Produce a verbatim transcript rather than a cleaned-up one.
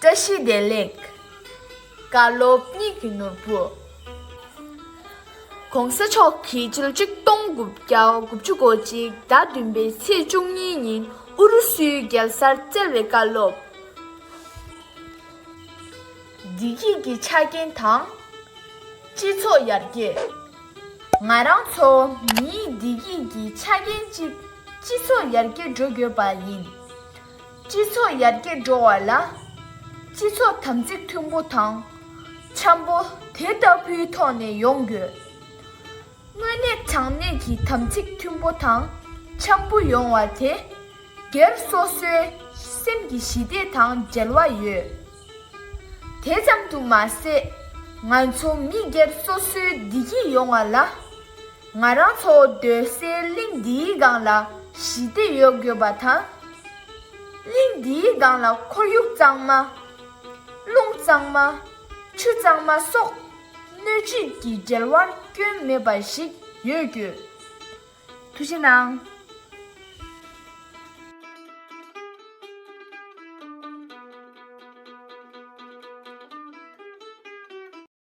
བཀྲ་ཤིས་བདེ་ལེགས། བཀའ་སློབ་གཉིས་ཀྱི་ནོར་བུ། ༸གོང་ས་མཆོག་གིས་ཕྱི་ལོ་ཆིག་སྟོང་དགུ་བརྒྱ་དགུ་བཅུ་གོ་གཅིག་ཟླ་བདུན་པའི་ཚེས་བཅུ་གཉིས་ཉིན་ཨུ་རུ་སུའི་རྒྱལ་སར་བསྩལ་བའི་བཀའ་སློབ། བདེ་སྐྱིད་ཀྱི་ཆ་རྐྱེན་དང་། སྤྱི་ཚོགས་ཡར་རྒྱས། ང་རང་ཚོ་མིའི་བདེ་སྐྱིད་ཀྱི་ཆ་རྐྱེན་གཅིག་སྤྱི་ཚོགས་ཡར་རྒྱས་འགྲོ་དགོས་པ་ཡིན། སྤྱི་ཚོགས་ཡར་རྒྱས་འགྲོ་བ་ལ། སྤྱི་ཚོགས་དམ་ཚིག་མཐུན་པོ་དང་། འཆམ་པོ་དེ་ལྟ་བུའི་ཐོག་ནས་ཡོང་དགོས། དངོས་གནས་དྲང་གནས་ཀྱི་དམ་ཚིག་མཐུན་པོ་དང་འཆམ་པོ་ཡོང་བ་དེ། སྒེར་སོ་སོའི་སེམས་ཀྱི་ཞི་བདེ་དང་འབྲེལ་བ་ཡོད། དེ་ཙམ་དུ་མ་ཟད། ང་ཚོ་མི་སྒེར་སོ་སོའི་བདེ་སྐྱིད་ཡོང་བ་ལ། ང་རང་ཚོ་སྡོད་སའི་གླིང་འདིའི་སྒང་ལ་ཞི་བདེ་ཡོད་དགོས་པ་དང་། གླིང་འདིའི་སྒང་ལ་ཁོར་ཡུག་གཙང་མ། རླུང་གཙང་མ། ཆུ་གཙང་མ་སོགས་སྣོད་བཅུད་ཀྱི་འབྲེལ་བར་སྐྱོན་མེད་པ་ཞིག་ཡོད་དགོས། ཐུགས་རྗེ་གནང་།